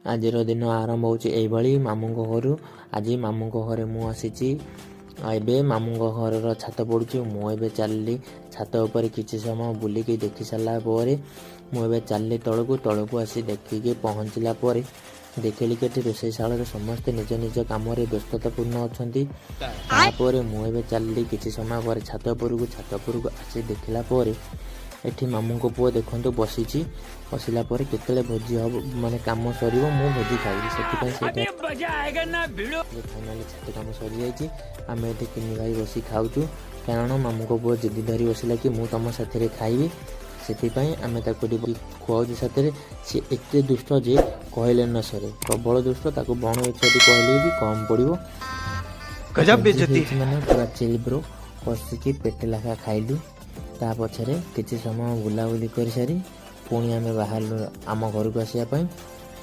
ଆଜିର ଦିନ ଆରମ୍ଭ ହେଉଛି ଏଇଭଳି ମାମୁଁଙ୍କ ଘରୁ। ଆଜି ମାମୁଁଙ୍କ ଘରେ ମୁଁ ଆସିଛି। ଆଉ ଏବେ ମାମୁଁଙ୍କ ଘରର ଛାତ ପଡ଼ୁଛି। ମୁଁ ଏବେ ଚାଲିଲି ଛାତ ଉପରେ। କିଛି ସମୟ ବୁଲିକି ଦେଖି ସାରିଲା ପରେ ମୁଁ ଏବେ ଚାଲିଲି ତଳକୁ। ତଳକୁ ଆସି ଦେଖିକି ପହଞ୍ଚିଲା ପରେ ଦେଖିଲି କି ଏଠି ରୋଷେଇଶାଳରେ ସମସ୍ତେ ନିଜ ନିଜ କାମରେ ବ୍ୟସ୍ତତାପୂର୍ଣ୍ଣ ଅଛନ୍ତି। ତାପରେ ମୁଁ ଏବେ ଚାଲିଲି କିଛି ସମୟ ପରେ ଛାତ ଉପରକୁ। ଛାତ ଉପରକୁ ଆସି ଦେଖିଲା ପରେ ଏଠି ମାମୁଁଙ୍କ ପୁଅ ଦେଖନ୍ତୁ ବସିଛି। ବସିଲା ପରେ କେତେବେଳେ ଭୋଜି ହବ, ମାନେ କାମ ସରିବ, ମୁଁ ଭୋଜି ଖାଇବି, ସେଥିପାଇଁ ସେଇଟା। ଫାଇନାଲି ଛାତ କାମ ସରିଯାଇଛି। ଆମେ ଏଠି ତିନି ଭାଇ ବସି ଖାଉଛୁ, କାରଣ ମାମୁଁଙ୍କ ପୁଅ ଜିଦି ଧରି ବସିଲା କି ମୁଁ ତମ ସାଥିରେ ଖାଇବି। ସେଥିପାଇଁ ଆମେ ତାକୁ ଏଠି ଖୁଆଉଛୁ ସାଥିରେ। ସିଏ ଏତେ ଦୁଷ୍ଟ ଯେ କହିଲେ ନ ସରେ, ପ୍ରବଳ ଦୁଷ୍ଟ। ତାକୁ ବଣ ଏଠି କହିଲେ ବି କମ୍ ପଡ଼ିବ। गजब ଭୋଜି बेइज्जती। ହେଇଛି ମାନେ ପୁରା ଚିଲ୍ ବ୍ରୋ। କଷିକି ପେଟେ ଲେଖା ଖାଇଲୁ। ତା ପଛରେ କିଛି ସମୟ ବୁଲାବୁଲି କରିସାରି ପୁଣି ଆମେ ବାହାରିଲୁ ଆମ ଘରକୁ ଆସିବା ପାଇଁ।